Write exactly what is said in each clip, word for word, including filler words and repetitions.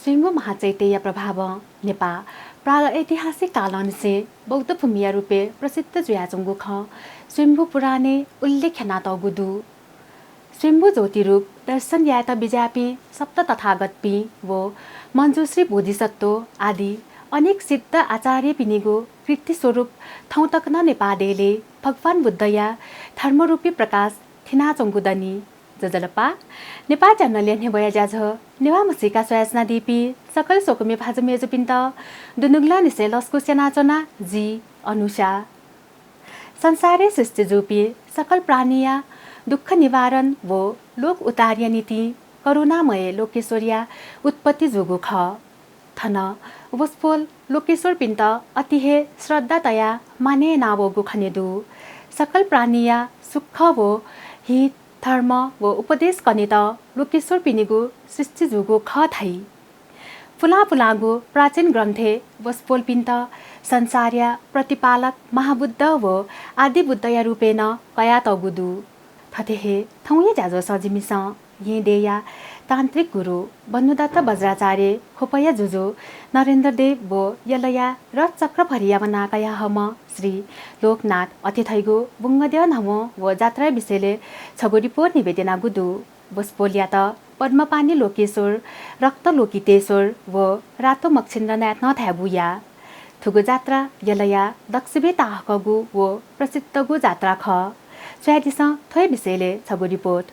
स्वयम्भू महाचैत्यया प्रभावं नेपाः प्रागैतिहासिक कालंनिसें बौद्ध भूमिया रूपय् प्रसिद्ध जुयाच्वंगु खँ स्वयम्भू पुराणय् उल्लेख यानातःगु दु। स्वयम्भू ज्योतिरूप दर्शन यायेत बिज्याःपिं सप्त तथागतपिं व मञ्जुश्री बोधिसत्व आदि अनेक सिद्ध आचार्यपिनिगु कृति स्वरूप थौं तक नं नेपाः देय्‌लय् भगवान बुद्धया धर्मरूपी प्रकाश थिनाच्वंगु दनि। ज्वजलपा, नेपाः च्यानलया न्ह्यब्वया ज्याझ्वः नेवाः म्हसीका स्वयाच्वनादीपिं सकल स्वकुमि भाजु मय्‌जुपिन्त दुनुगलंनिसें लसकुस यानाच्वना, जि अनुषा। संसारय् सृष्टि जूपिं सकल प्राणीया दुःख निवारण व लोक उद्धारया निंतिं करुणामय लोकेश्वरया उत्पत्ति जूगु खः। थन वसपोल लोकेश्वरपिन्त अति हे श्रद्धा तयाः मानय् यानावःगु खने दु। सकल प्राणीया सुख व हित, धर्म व उपदेश कनेत लोकेश्वरपिनिगु सृष्टि जूगु खः धाइ। पुलां पुलांगु प्राचीन ग्रन्थय् वसपोलपिन्त संसारया प्रतिपालक महाबुद्ध व आदि बुद्धया रूपय् नं कयातःगु दु। थथे हे थौंया ज्याझ्वलय् जिमिसं येँ देय्‌या तान्त्रिक गुरु बन्धुदत्त बज्राचार्य, ख्वपया जुजु नरेन्द्रदेव व यलया रथचक्रभरिया नां कयाहःम्ह श्री लोकनाथ अथे धइगु बुंगद्यः न्हवं व जात्राया विषयलय् छगू रिपोर्ट न्ह्यब्वयादीगु दु। वसपोलयात पद्मपाणि लोकेश्वर, रक्त लोकितेश्वर व रातो मच्छिन्द्रनाथ नं धायेगु याः। थुगु जात्रा यलया दक्वसिबें ताःहाकःगु व प्रसिद्धगु जात्रा खः। स्वयादिसँ थ्व हे विषयलय् छगू रिपोर्ट।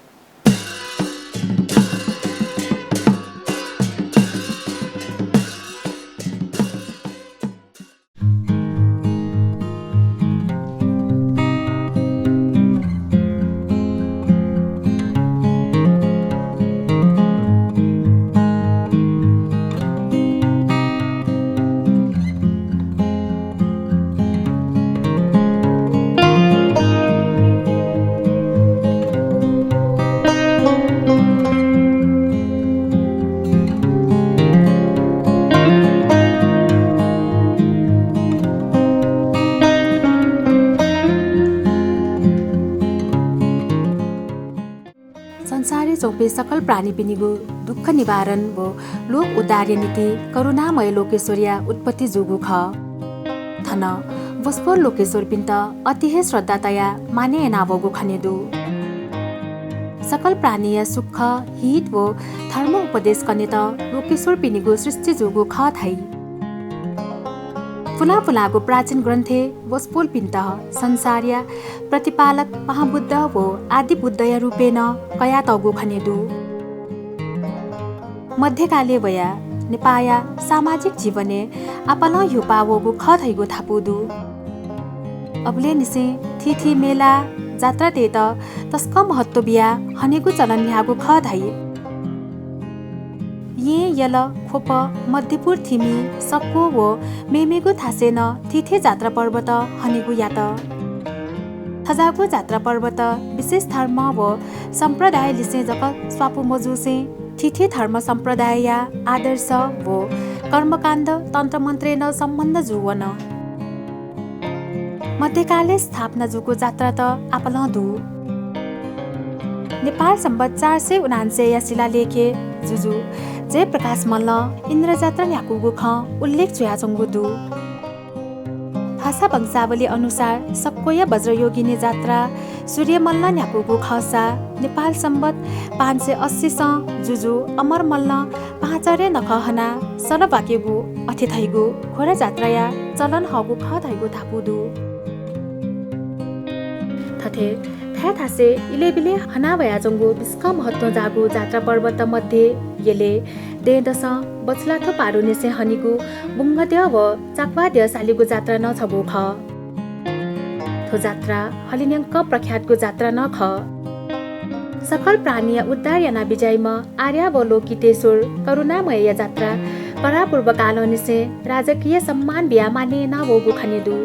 संसारय् च्वंपिं सकल प्राणीपिनिगु दुःख निवारण व लोक उद्धारया निंतिं करुणामय लोकेश्वरया उत्पत्ति जूगु खः। थन वसपोल लोकेश्वरपिन्त अति हे श्रद्धा तयाः मानय् यानावःगु खने दु। सकल प्राणीया सुख, हित व धर्म उपदेश कनेत लोकेश्वरपिनिगु सृष्टि जूगु खः धाइ। पुलां पुलांगु प्राचीन ग्रन्थय् वसपोलपिन्त संसारया प्रतिपालक महाबुद्ध व आदि बुद्धया रूपय् नं कयातःगु खने दु। मध्यकालय् वयाः नेपाःया सामाजिक जीवनय् आपालं ह्यूपाः वःगु खः धइगु धापू दु। अबलय् निसें थीथी मेला, जात्रातय्‌त तसकं महत्व बियाः हनेगु चलन न्ह्याःगु खः धाइ। येँ, यल, ख्वप, मध्यपुर, थिमि, सक्व व मेमेगु थासय् नं थीथी जात्रा पर्वत हनेगु यात। थज्याःगु जात्रा पर्वत विशेष धर्म व सम्प्रदाय लिसें जक स्वापू मजूसें थीथी धर्म सम्प्रदायया आदर्श व कर्मकाण्ड तन्त्रमन्त्रय् नं सम्बन्ध जूवन। मध्यकालय् स्थापना जूगु जात्रात आपालं दु। नेपाल संवत् चार सय उनान्सयया शिलालेखय् जुजु जयप्रकाश मल्लं इन्द्रजात्रा न्ह्याकूगु खँ उल्लेख जुयाच्वंगु दु। भाषा वंशावली अनुसार सक्वया वज्रयोगिनी जात्रा सूर्य मल्लं न्ह्याकूगु खःसा नेपाल संवत् पाँच सय अस्सीसं जुजु अमर मल्लं पाहांचःह्रे नखः हनाः सल ब्वाकेगु अथे धइगु घोडा जात्राया चलन हःगु खः धइगु धापू दु। थथे थाय् थासय् इलय्‌बिलय् हना वयाच्वंगु बिस्कं महत्वं जाःगु जात्रा पर्वत मध्ये यलय् दँय्‌दसं बछुलाथ्व पारुनिसें हनीगु बुंगद्यः व चाक्वाद्यः सालीगु जात्रा नं छगू खः। थ्व जात्रा हलिंन्यंक प्रख्यातगु जात्रा नं खः। सकल प्राणीया उद्धार याना बिज्याइम्ह आर्या व लोकितेश्वर करुणामयया जात्रा परापूर्व कालंनिसें राजकीय सम्मान बियाः मानय् याना वःगु खने दु।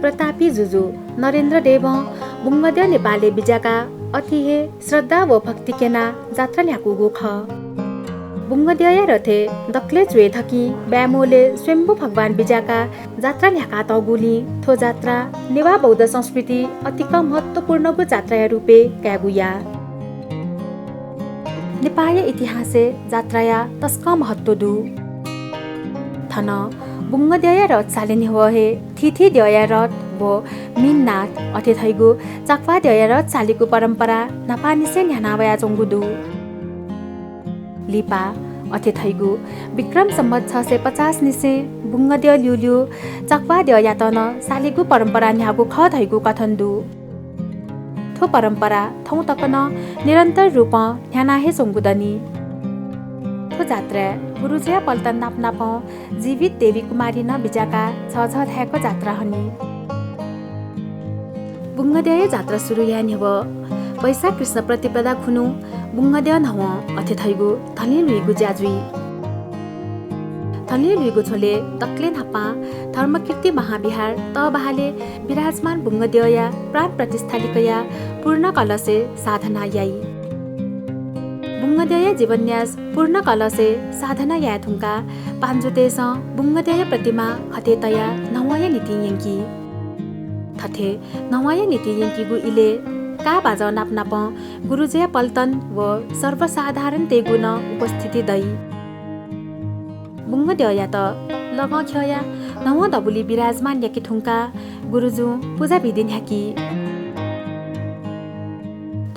प्रतापी जुजु नरेन्द्रदेवं बुंगद्यः नेपालय् बिज्याकाः अति हे श्रद्धा व भक्ति क्यनाः जात्रा न्ह्याकूगु खः। बुंगद्यःया रथय् दकलय् च्वय् थकिं ब्यामोलय् स्वयम्भू भगवान बिज्याकाः जात्रा न्ह्याकातःगुलिं थ्व जात्रा नेवाः बौद्ध संस्कृति अतिकं महत्वपूर्णगु जात्राया रूपय् कायेगु याः। नेपाःया इतिहासय् जात्राया तसकं महत्व दु। थन बुंगद्यःया रथ साले न्ह्यः हे थीथी द्यःया रथ व मीननाथ अथे धइगु चाकवाद्यःया रथ सालेगु परम्परा न्हापांनिसें न्ह्याना वयाच्वंगु दु। लिपा अथे धइगु विक्रम सम्वत छ सय पचास निसें बुंगद्यः ल्यूल्यू चाकवाद्यःयात नं सालेगु परम्परा न्ह्याःगु खः धइगु कथन दु। थ्व परम्परा थौं तक नं निरन्तर रूपं न्ह्याना हे च्वंगु दनि। थ्व जात्राय् गुरुजुया पल्टन नापनापं जीवित देवी कुमारी नं बिज्याकाः झःझः धाय्क जात्रा हनी। बुंगद्यःया जात्रा सुरु याये न्ह्यः वैशाख कृष्ण प्रतिपदा खुन्हु बुंगद्यः न्हवं अथे धइगु धलिं लुइगु ज्या जुइ। धलिं लुइगु झ्वलय् दकलय् न्हापां धर्मकीर्ति महाविहार तःबहालय् विराजमान बुंगद्यःया प्राण प्रतिष्ठा लिकयाः पूर्ण कलशय् साधना याइ। बुंगद्यःया जीवन्यास पूर्ण कलशय् साधना याये धुंकाः पाँजुतय्सं बुंगद्यःया प्रतिमा हथय् तयाः न्हवंया निंतिं यंकी। थथे न्हवंया निंतिं यंकीगु इलय् काः बाजं नापनापं गुरुजुया पल्टन व सर्वसाधारणतय्गु नं उपस्थिति दइ। बुंगद्यःयात लगं ख्यःयाः न्हवं दबुलिइ विराजमान याके धुंकाः गुरुजुं पुजा विधि न्ह्याकी।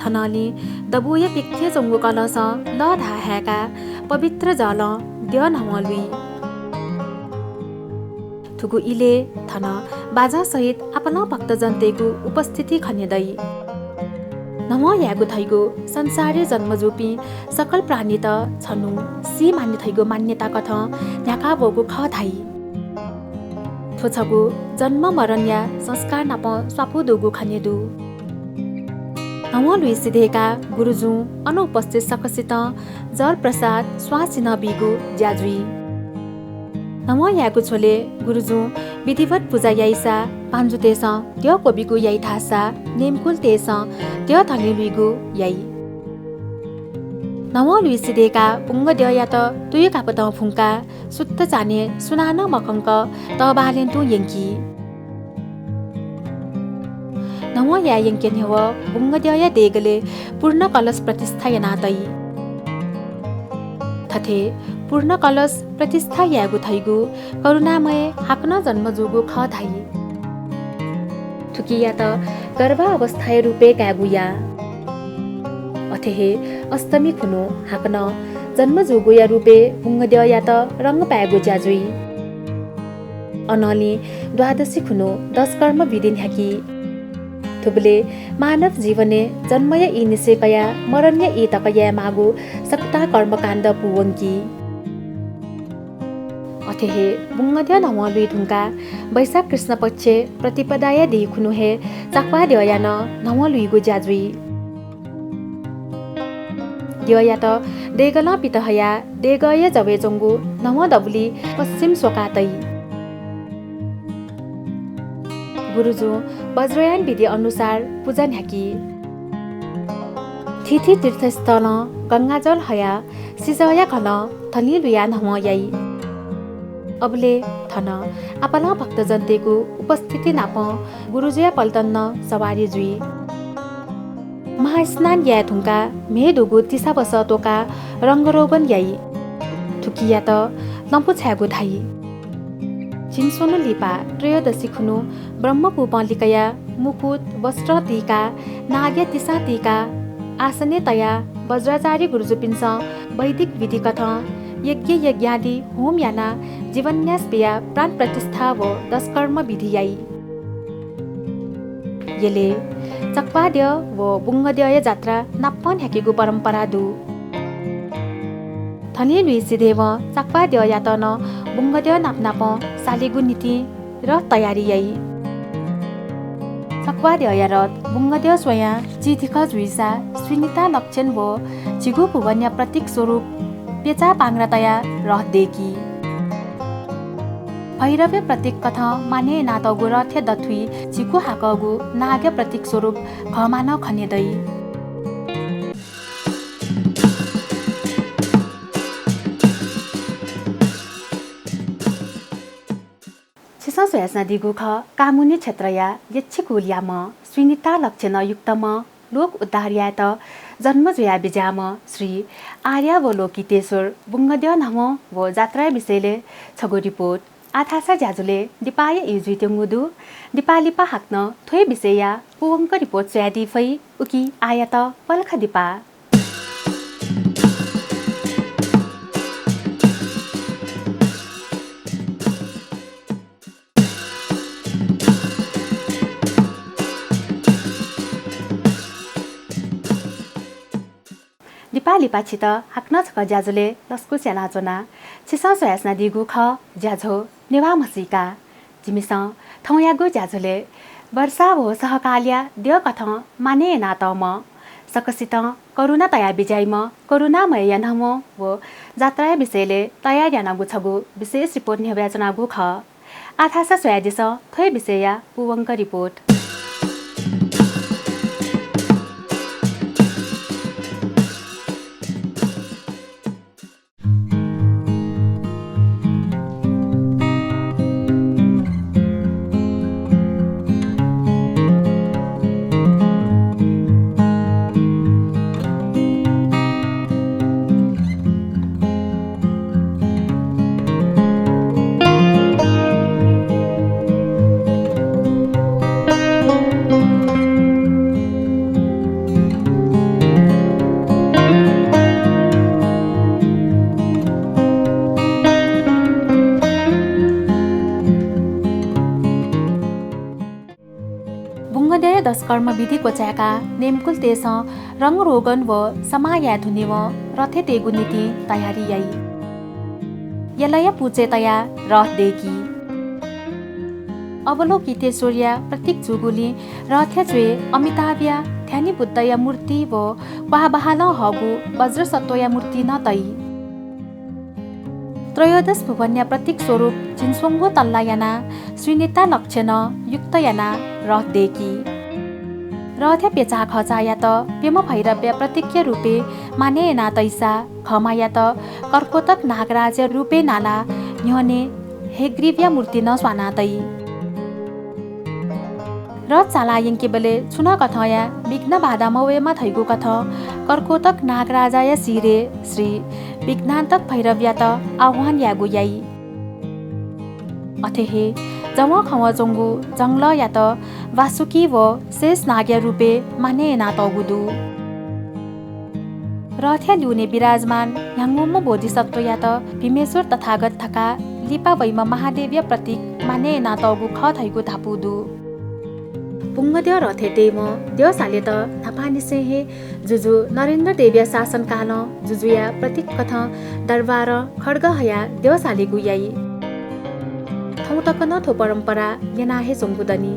थनंलि दबूया प्यखें च्वंगु कलशं लः धाः हाय्काः पवित्र जलं द्यः न्हवं लुइ। थुगु इलय् थन बाजं सहित आपालं भक्तजनतय्गु उपस्थिति खने दइ। न्हवं यायेगु धइगु संसारय् जन्म जूपिं सकल प्राणीत छन्हु सी मानि धइगु मान्यता कथं न्ह्याका वःगु खः धाइ। थ्व छगू जन्म मरणया संस्कार नाप स्वापू दुगु खने दु। न्हवं लुइ सिधय्काः गुरुजुं अन उपस्थित सकसितं जल प्रसाद स्वां सिन्हः बीगु ज्या जुइ। न्हवं यायेगु झ्वलय् गुरुजुं विधिवत पुजा याइसा पाँजुतय्सं द्यः क्वबिगु याइ धाःसा नेमकुलतय्सं द्यः धलिं लुइगु याइ। न्हवं लुइ सिधय्काः बुंगद्यःयात तुयुक आपतं फुंकाः सुत्त चान्हय् सुनानं मकंक तःबालय् तुं यंकी। न्हवं याये यंके न्ह्यः बुंगद्यःया देगलय् पूर्ण कलश प्रतिष्ठा याना तइ। थथे पूर्ण कलश प्रतिष्ठा यायेगु धइगु करुणामय हाकनं जन्म जूगु खः धाइ। थुकियात गर्भावस्थाया रूपय् कायेगु या। अथे हे अष्टमी खुन्हु हाकनं जन्म जूगुया रूपय् बुंगद्यःयात रंग पायेगु ज्या जुइ। अनंलि द्वादशी खुन्हु दशकर्म विधि न्ह्याकी। थुबलय् मानव जीवनय् जन्मया ई निसें कयाः मरणया ई तक यायेमाःगु सकतां कर्मकाण्ड पूवंकी। अथे हे बुंगद्यः न्हवं लुइ धुंकाः वैशाख कृष्ण पक्षय् प्रतिपदाया दिं खुन्हु हे चाकवाद्यःया नं न्हवं लुइगु ज्या जुइ। द्यःयात देगलं पित हयाः देगःया जवय् च्वंगु न्हवं दबुलिइ पश्चिम स्वकाः तइ। गुरुजुं वज्रयान विधि अनुसार पुजा न्ह्याकी। थीथी तीर्थस्थलं गंगाजल हयाः सिजःया घलं धलिं लुयाः न्हवं याइ। अबलय् थन आपालं भक्तजनतय्गु उपस्थिति नापं गुरुजुया पल्टन नं सवारी जुइ। महास्नान याये धुंकाः म्हे दुगु तिसा वसः त्वकाः रंगरोगन याइ। थुकियात लँपु छायेगु धाइ। झिंस्वन्हु लिपा त्रयोदशी खुन्हु ब्रह्मकूपं लिकयाः मुकुट, वस्त्र तीकाः, नागया तिसां तीकाः आसनय् तयाः वज्राचार्य गुरुजुपिन्सं वैदिक विधि कथं यज्ञ यज्ञादि होम यानाः जीवन्यास बियाः प्राण प्रतिष्ठा व दशकर्म विधि याइ। यलय् चाकवाद्यः व बुंगद्यःया जात्रा नापं न्ह्याकेगु परम्परा दु। धलिं लुइ सिधय्वं चाकवाद्यःयात नं बुंगद्यः नापनापं सालेगु निंतिं रथ तयारी याइ। चाकवाद्यःया रथ बुंगद्यः स्वयां चिधिकः जुइसा स्विनिता लक्षण व झिगू भुवनया प्रतीक स्वरूप प्यचाः बांग्रा तयाः रथ दय्की। भैरवया प्रतीक कथं माने यानातःगु रथया दथुइ झिगू हाकःगु नागया प्रतीक स्वरूप घःमा नं खने दइ। छिसं स्वयाच्वनादीगु खः कामुनि क्षेत्रया यक्षकुलयाम्ह स्विनिता लक्षणयुक्तम्ह लोक उद्धार यायेत जन्म जुयाबिज्याःम्ह श्री आर्यावलोकितेश्वर बुंगद्यः न्हापां व जात्राया विषयले छगू रिपोर्ट। आः थासय् ज्याझ्वलय् दिपाया ई जुइत्यंगु दु। दिपा लिपा हाकनं थ्व हे विषयया पूवंक रिपोर्ट स्वयादी फइ। उकिं आःयात पलख दिपा। दिपा लिपा छित हाकनं छकः ज्याझ्वलय् लसकुस यानाच्वना। छिसं स्वयाच्वनादीगु खः ज्याझ्वः नेवाः म्हसीका। जिमिसं थौंयागु ज्याझ्वलय् वर्षा व सहकालया द्यःकथं मानय् यानातःम्ह, सकसितं करुणा तयाबिज्याइम्ह करुणामयया न्हापां व जात्राया विषयले तयार यानागु छगू विशेष रिपोर्ट न्ह्यब्वयाच्वनागु खः। आः थासय् स्वयादिसँ थ्व हे विषयया पूवंक रिपोर्ट। बुंगद्यःया दशकर्म विधि क्वचाय्काः नेमकुलतय्सं रंगरोगन व समाः याये धुनेवं रथय् तयेगु निंतिं तयारी याइ। यलया पुचय् तयाः रथ दय्की। अवलोकितेश्वरया प्रतीक जूगुलिं रथया च्वय् अमिताभया ध्यानी बुद्धया मूर्ति व क्वाः बहालं हःगु वज्रसत्वया मूर्ति नं तइ। त्रयोदश भुवनया प्रतीक स्वरूप झिंस्वंगू तल्ला यानाः स्वीनिता लक्ष्यनं युक्त यानाः रथ दय्की। रथया प्यचाः खचाःयात प्यम्ह भैरवया प्रतीकया रूपय् मानय् याना तइसा घमायात कर्कोटक नागराजया रूपय् नालाः न्ह्यःने हयग्रीवया मूर्ति नं स्वाना तइ। रथ चाला यंकेबलय् छुं नं कथंया विघ्न बाधा मवयेमा धइगु कथं कर्कोटक नागराजाया शिरय् श्री विघ्नान्तक भैरवयात आह्वान यायेगु याइ। अथे हे जवंखवं च्वंगु जंगलयात वासुकी व शेषनागया रूपय् मानय् यानातःगु दु। रथया ल्यूने विराजमान न्ह्यागुम्ह बोधिसत्वयात भीमेश्वर तथागत धकाः लिपा वइम्ह महादेवया प्रतीक मानय् यानातःगु खः धइगु धापू दु। बुंगद्यः रथय् तयेवं द्यःसालय्त न्हापांनिसें हे जुजु नरेन्द्रदेवया शासनकालं जुजुया प्रतीक कथं दरबारं खड्ग हयाः द्यःसालेगु याइ। थौं तक नं थ्व परम्परा यना हे च्वंगु दनि।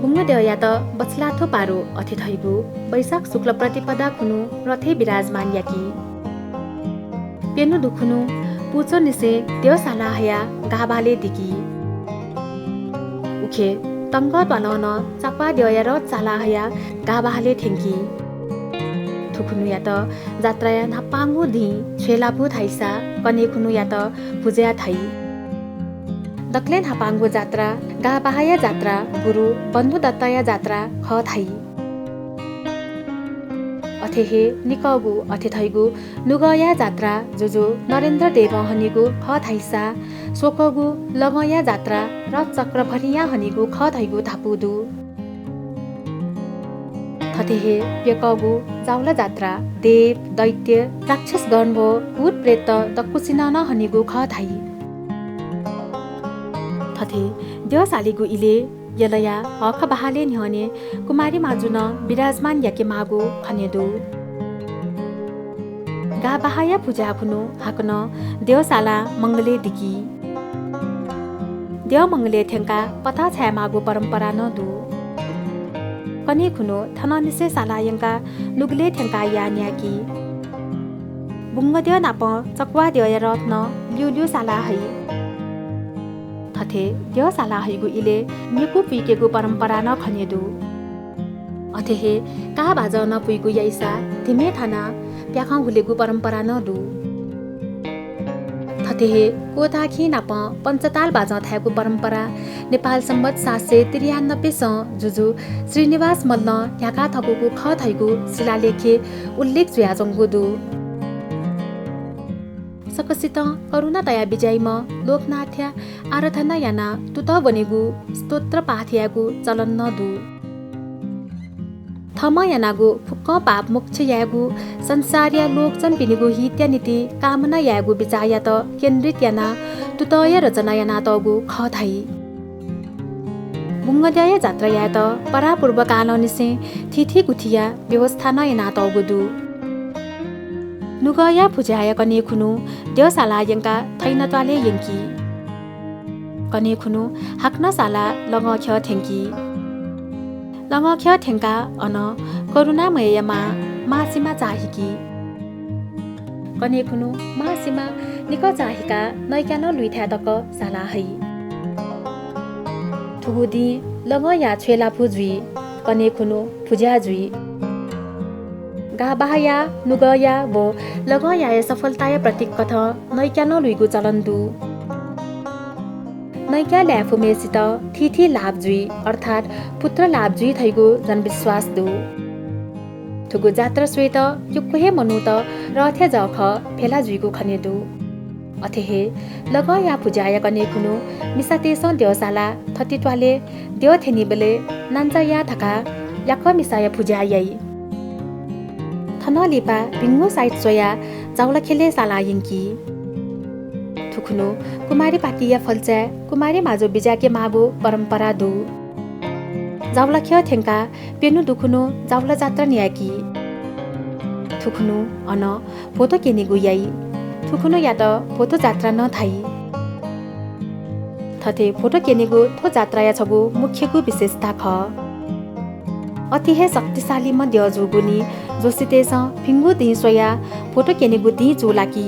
बुंगद्यःयात बछलाथ्व पारु अथे धइगु वैशाख शुक्ल प्रतिपदा खुन्हु रथय् विराजमान याकी। प्यन्हु दुखुन्हु पुचःनिसें द्यः साला हयाः गाः बहालय् दिकी। उखे तंगः त्वालं नं चाक्वाः द्यःया रथ साला हयाः गाः बहालय् थ्यंकी। थुखुन्हुयात जात्राया न्हापांगु दिं छ्वय् लापु धाइसा कन्हय् खुन्हुयात पुजा धाइ। दकलय् न्हापांगु जात्रा गाः बहाःया जात्रा गुरु बन्धुदत्तया जात्रा खः धाइ। अथे हे निकःगु अथे धइगु नुगःया जात्रा जुजु नरेन्द्रदेवं हनीगु खः धाइसा स्वकःगु लगंया जात्रा रथचक्रभरियां हनीगु खः धइगु धापू दु। थथे हे प्यकःगु जावला जात्रा देव, दैत्य, राक्षसगण व भूतप्रेत दक्वसिनं नं हनीगु खः धाइ। थथे द्यः सालेगु इलय् यलया हःखः बहालय् न्ह्यःने कुमारी माजुनं विराजमान याकेमाःगु खने दु। गाः बहाःया पुजाय् खुन्हु हाकनं द्यः सालाः मंगलय् दिकी। द्यः मंगलय् थ्यंकाः पताः छायेमाःगु परम्परा नं दु। कन्हय् खुन्हु थनंनिसें सालाः यंकाः नुगलय् थ्यंकाः याः न्यायेकी। बुंगद्यः नाप चक्वाः द्यःया रथ नं ल्यूल्यू सालाः हइ। थथे द्यः सालाः हइगु इलय् म्यकू पुइकेगु परम्परा नं खने दु। अथे हे काः बाजं नं पुइगु याइसा धिमे थानाः प्याखं हुलेगु परम्परा नं दु। अथे हे कोताखिं नाप पञ्चताल बाजं थायेगु परम्परा नेपाल सम्बत सात सय त्रियानब्बे सं जुजु श्रीनिवास मल्लं न्ह्याका थकूगु खः धइगु शिलालेखय् उल्लेख जुयाच्वंगु दु। सकसितं करुणा तया बिज्याइम्ह लोकनाथया आराधना यानाः तुतः वनेगु स्तोत्र पाठ यायेगु चलन नं दु। थःम्हं यानागु फुक्कं पाप मोक्ष यायेगु, संसारया लोकजनपिनिगु हितया निंतिं कामना यायेगु बिचाःयात केन्द्रित यानाः तुतःया रचना यानातःगु खः धाइ। बुंगद्यःया जात्रा यायेत परापूर्वकालंनिसें थीथी गुथिया व्यवस्था नं यानातःगु दु। नुगःया पुजाया कन्हय् खुन्हु द्यः सालाः यंकाः थैना त्वालय् यंकी। कन्हय् खुन्हु हाकनं सालाः लंगःख्यः थ्यंकी। लंगःख्यः थ्यंकाः अन करुणामयया मां मासिमा चाःहिकी। कन्हय् खुन्हु मासिमा निकः चाःहिकाः नैक्यानं लुइथाय् तक सालाः हइ। थुगु दिं लंगःया छ्वय् लापु जुइ। कन्हय् खुन्हु पुजा जुइ। गाः बाहाःया, नुगःया व लंगःयाया सफलताया प्रतीक कथं नैक्यानं लुइगु चलन दु। नैक्या लायेफुम्हेसित थीथी लाभ जुइ, अर्थात् पुत्र लाभ जुइ धइगु जनविश्वास दु। थुगु जात्रा स्वयेत यक्व हे मनूत रथया जःखः भेला जुइगु खने दु। अथे हे लंगःया पुजाया कन्हय् खुन्हु मिसातय्सं द्यः सालाः थथे त्वालय् द्यः थ्यनीबलय् नांचा या धकाः याकः मिसाया पुजा याइ। थनं लिपा भिंगु साइत स्वयाः जावलाख्यलय् सालाः यंकी। थुखुन्हु कुमारीपातिया फल्चाय् कुमारी माजु बिज्याके माःगु परम्परा दु। जावलाख्यः थ्यंकाः प्यन्हु दुखुन्हु जावला जात्रा न्यायेकी। थुखुन्हु अन भोतो क्यनेगु याइ। थुखुन्हुयात भोतो जात्रा नं धाइ। थथे भोतो क्यनेगु थ्व जात्राया छगू मुख्यगु विशेषता खः। अति हे शक्तिशालीम्ह द्यः जूगुलिं जोशीतय्सं भिंगु दिं स्वयाः भोतो क्यनेगु दिं चूलाकी।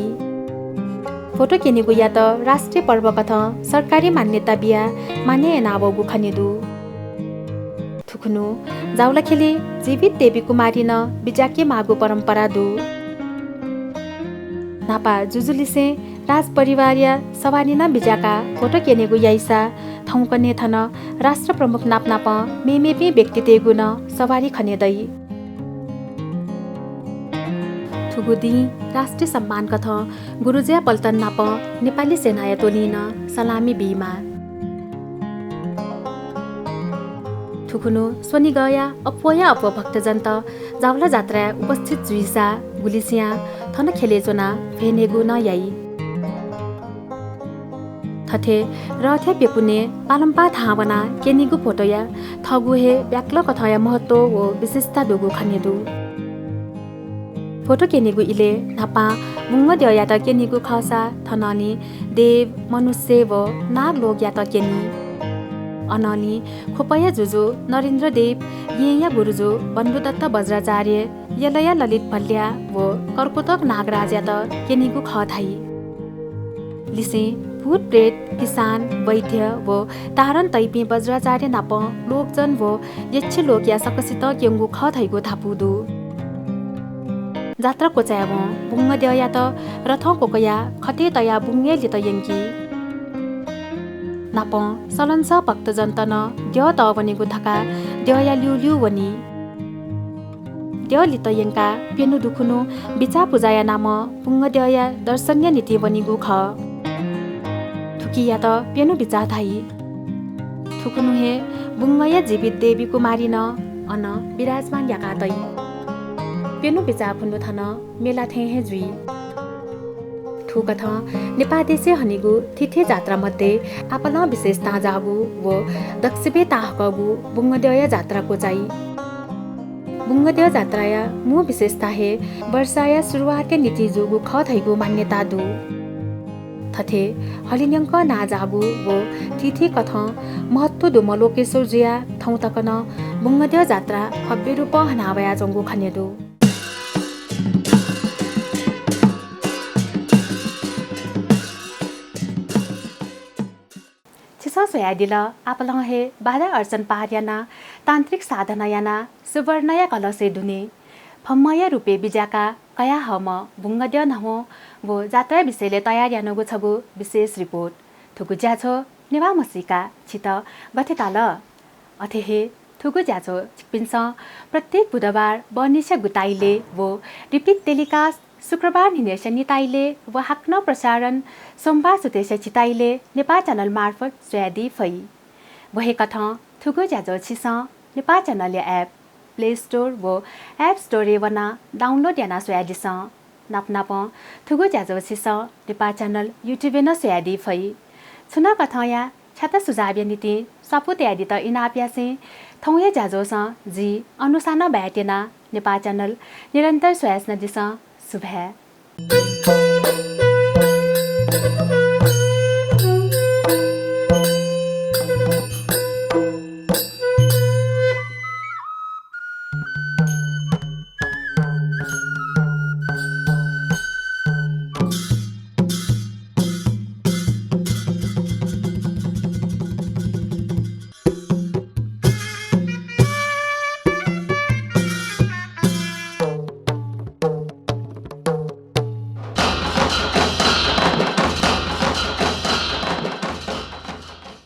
भोतो क्यनेगुयात राष्ट्रिय पर्व कथं सरकारी मान्यता बियाः मानय् यानावःगु खने दु। थुखुन्हु जावलाख्यलय् जीवित देवी कुमारी नं बिज्याके माःगु परम्परा दु। न्हापा जुजुलिसें राजपरिवारया सवारी नं बिज्याकाः भोतो क्यनेगु याइसा थौंकन्हय् थन राष्ट्रप्रमुख नापनापं मेमेपिं व्यक्तितय्गु नं सवारी खने दइ। थुगु दिं राष्ट्रिय सम्मान कथं गुरुजया पल्टन नाप नेपाली सेनाया टोलिं नं सलामी बीमाः। थुखुन्हु स्वनिगःया अप्वःया अप्वः भक्तजनत जावला जात्राय् उपस्थित जुइसा गुलिसियां थन ख्यलय् च्वनाः भ्वय् नयेगु नं याइ। थथे रथया प्यकुनय् पालंपाः थाहां वनाः क्यनीगु भोतोया थःगु हे ब्याक्ल कथंया महत्व व विशेषता दुगु खने दु। भोतो क्यनीगु इलय् न्हापां बुंगद्यःयात क्यनीगु खःसा थनंलि देव, मनुष्य व नागलोकयात क्यनी। अनंलि ख्वपया जुजु नरेन्द्रदेव, येँया गुरुजु बन्धुदत्त बज्राचार्य, यलया ललित भल्या व कर्कोटक नागराजयात क्यनीगु खः धाइ। लिसें भूत प्रेत, किसान, वैद्य व तारन तइपिं बज्राचार्य नाप लोकजन व यक्षलोकया सकसितं क्यंगु खः धइगु धापू दु। जात्रा क्वचाय्वं बुंगद्यःयात रथं क्वकयाः खतय् तयाः बुंगय् लित यंकी। नापं सलंसः भक्तजनत नं द्यः तः वनेगु धकाः द्यःया ल्यूल्यू वनी। द्यः लित यंकाः प्यन्हु दुखुन्हु बिचाः पुजाया नामं बुंगद्यःया दर्शनया निंतिं वनीगु खः। थुकियात प्यन्हु बिचाः धाइ। थुखुन्हु हे बुंगया जीवित देवी कुमारी नं अन विराजमान याका तइ। प्यन्हु बिचाः खुन्हु थन मेला थें हे जुइ। थुकथं नेपाः देशय् हनीगु थीथी जात्रा मध्ये आपालं विशेष तांजाःगु व दक्वसिबें ताहाकःगु बुंगद्यःया जात्रा क्वचाइ। बुंगद्यः जात्राया मू विशेषता हे वर्षाया सुरुवातया निंतिं जूगु खः धइगु मान्यता दु। थथे हलिंन्यंक नांजाःगु व थीथी कथं महत्व दुम्ह लोकेश्वर जुयाः थौं तक नं बुंगद्यः जात्रा भव्य रूपं हनावयाच्वंगु खने दु। छिसं स्वयादिल, आपालं हे बाधा अर्चन पार यानाः तान्त्रिक साधना यानाः सुवर्णया कलशय् दुने, ब्रह्मया रूपय् बिज्याकाः कयाहःम्ह बुंगद्यः नवं व जात्राया विषयलय् तयार यानागु छगू विशेष रिपोर्ट। थुगु ज्याझ्वः नेवाः म्हसीका छित गथे ताल? अथे हे थुगु ज्याझ्वः छिकपिन्सं प्रत्येक बुधबार बहनिसिया गुताइलय् व repeat telecast शुक्रबार न्हिनय्सिया निताइलय् व हाकनं प्रसारण सोमबार सुथय्सिया चिताइलय् नेपाः च्यानल मार्फत स्वयादी फइ। व हे कथं थुगु ज्याझ्वः छिसं नेपाः च्यानलया app Play Store व App Store-य् वनाः download यानाः स्वयादिसँ। नापनापं थुगु ज्याझ्वः छिसं नेपाः च्यानल YouTube-य् नं स्वयादी फइ। छुं नं कथंया छ्याता सुझावया निंतिं स्वापू तयादीत इनाप यासें थौंया ज्याझ्वःसं जि अनुषां नं बाय् त्यना। नेपाः च्यानल निरन्तर स्वयाच्वनादिसँ। सुभाय्।